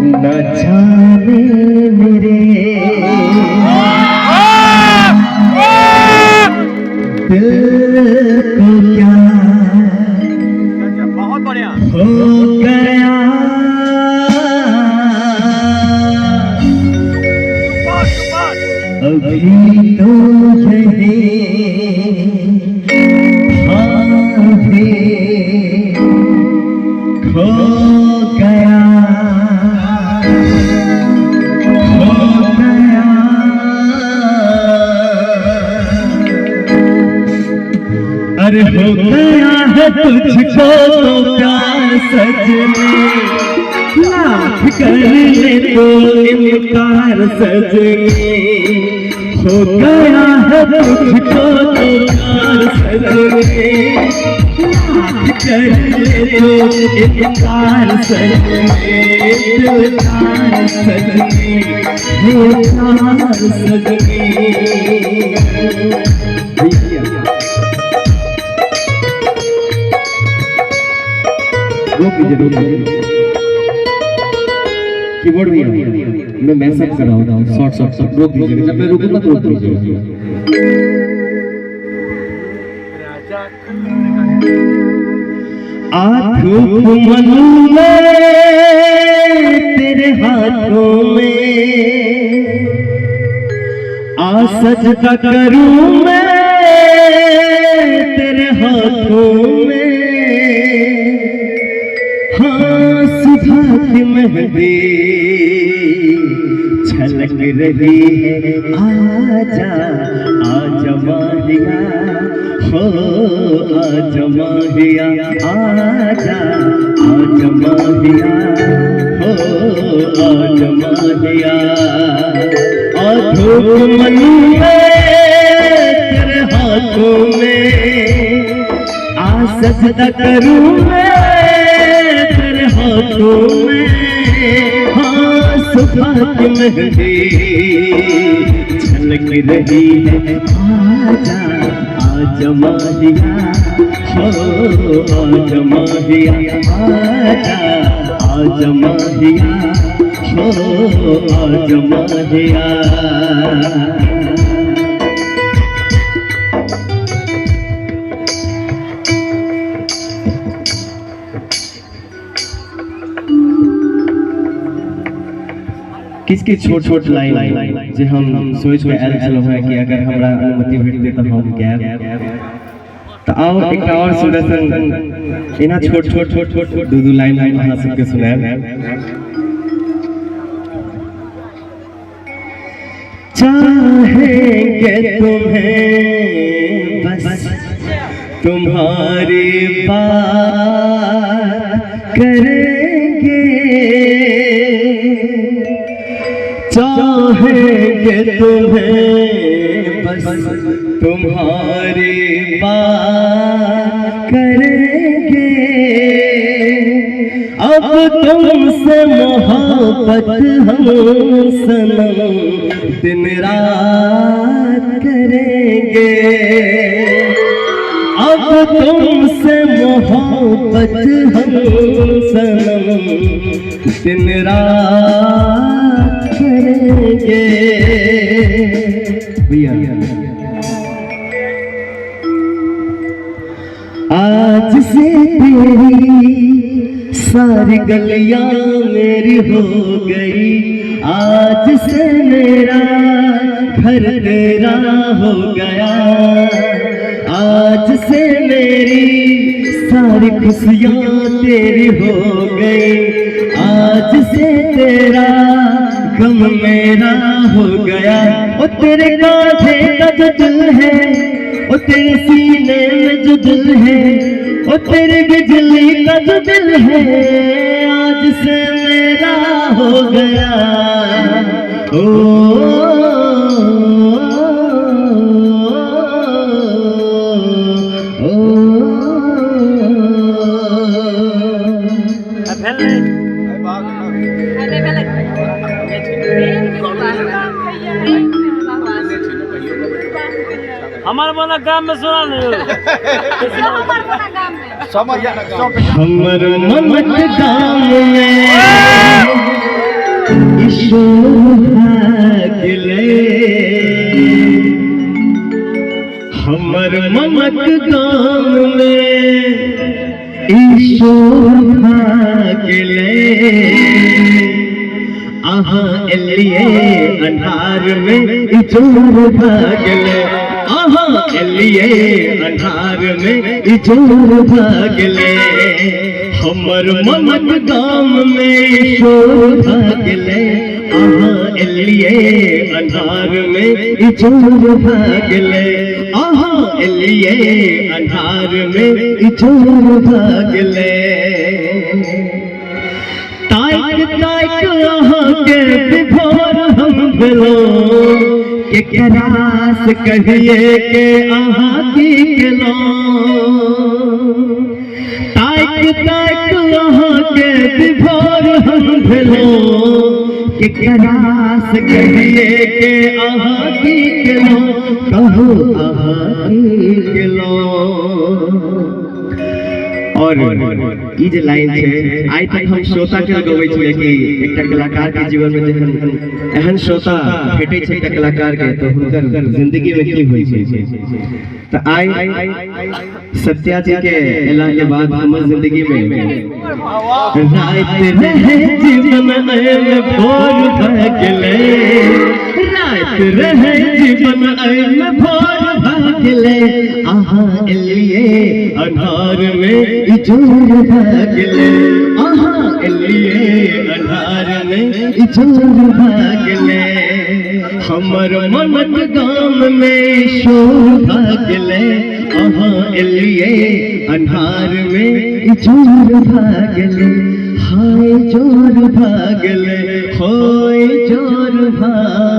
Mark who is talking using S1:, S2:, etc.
S1: न जाने मेरे दिल को क्या
S2: बहुत बढ़िया
S1: हो गया। अभी तो यही हाँ भी खो गया, खो गया। अरे हो गया है तुझको तो प्यार सजने, लाख कर ले तो इनकार सजने। हो गया है तुझको तो प्यार सजने, लाख कर ले तो इनकार सजने। दिलदार सजने, हे प्यार सजने। रोक दीजिए, रोक दीजिए कीबोर्ड भैया, मैं मैसअप कर रहा हूँ। शॉर्ट शॉर्ट शॉर्ट रोक दीजिएगा, जब मैं रुकूंगा तो रोक दीजिएगा। आँखों मलूं मैं तेरे हाथों में, आ सजदा करूं मैं तेरे हाथों में। हाँ सुबह की मेहंदी छलक रही है, आजा आजा माहिया, हो आजा माहिया, आजा आजा माहिया, हो आजा माहिया। आ धूप मलूं मैं तेरे हाथों में, आ सजदा करूं मैं तेरे हाथों में। हाँ सुबह की मेहंदी छलक रही है, आजा आजा माहिया, हो आजा माहिया, आजा आजा माहिया, हो आजा माहिया। किछ किछ छोट छोट लाइन जे हम सोचि कऽ आयल छलहुँ हेँ कि अगर हमरा अनुमति भेटतै तऽ हम गायब। तऽ आउ एकटा आओर सुन्दर सन एना छोट छोट छोट छोट छोट दू दू लाइन हम अहाँ सबके सुनायब। चाहेंगे तुम्हें बस तुम्हारी बात करेंगे, चाहेंगे तुम्हें बस तुम्हारी बात करेंगे। अब तुमसे मोहब्बत हम सनम दिन रात करेंगे, अब तुमसे मोहब्बत हम सनम दिन रात करेंगे। भैया आज से तेरी सारी गलियां मेरी हो गई, आज से मेरा घर तेरा हो गया, आज से मेरी सारी खुशियां तेरी हो गई, आज से तेरा गम मेरा हो गया। ओ तेरे कांधे का जो दिल है, ओ तेरे सीने में जो दिल है, ओ तेरे बिजली का जो दिल है, आज से मेरा हो गया। ओ, ओ,
S2: भेल
S3: भेलै।
S2: हमर मना गाम में सुना नहीं।
S1: हमर मनक गाम में शोर भए गेलै। हमर मनक गाममे ई शोर भए गेलै। अहाँ एलियै अन्हारमे इजोर भए गेलै। अहाँ एलियै अन्हारमे इजोर भए गेलै। हमर मनक गाममे शोर भए गेलै। अहाँ एलियै अन्हारमे इजोर भए गेलै। अहाँ एलियै अन्हारमे इजोर भए गेलै। ताकि ताकि अहाँके विभोर हम भेलहुँ, केकरा से कहिए के अहाँ की केलहुँ। ताकि ताकि अहाँके विभोर हम भेलहुँ, केकरा से कहिए के अहाँ की केलहुँ। कहू अहाँ की केलहुँ। और ई जे लाइन छै, आइ तक हम श्रोता के गबै छलियै कि एकटा कलाकार के जीवन में जखन एहन श्रोता भेटै छै एकटा कलाकार के, तऽ हुनकर जिंदगी में की होइ छै। तऽ आइ सत्या जी के एला के बाद हमर जिंदगी में राति रहे जीवन एहिमे भोर भए गेलै। राति रहे जीवन एहिमे भोर भए गेलै। अहाँ एलियै अन्हारमे इजोर भए गेलै। अहाँ एलियै अन्हारमे इजोर भए गेलै। हमर मनक गाममे शोर भए गेलै। अहाँ एलियै अन्हारमे इजोर भए गेलै। हाय जोर भए गेलै, होय जोर भए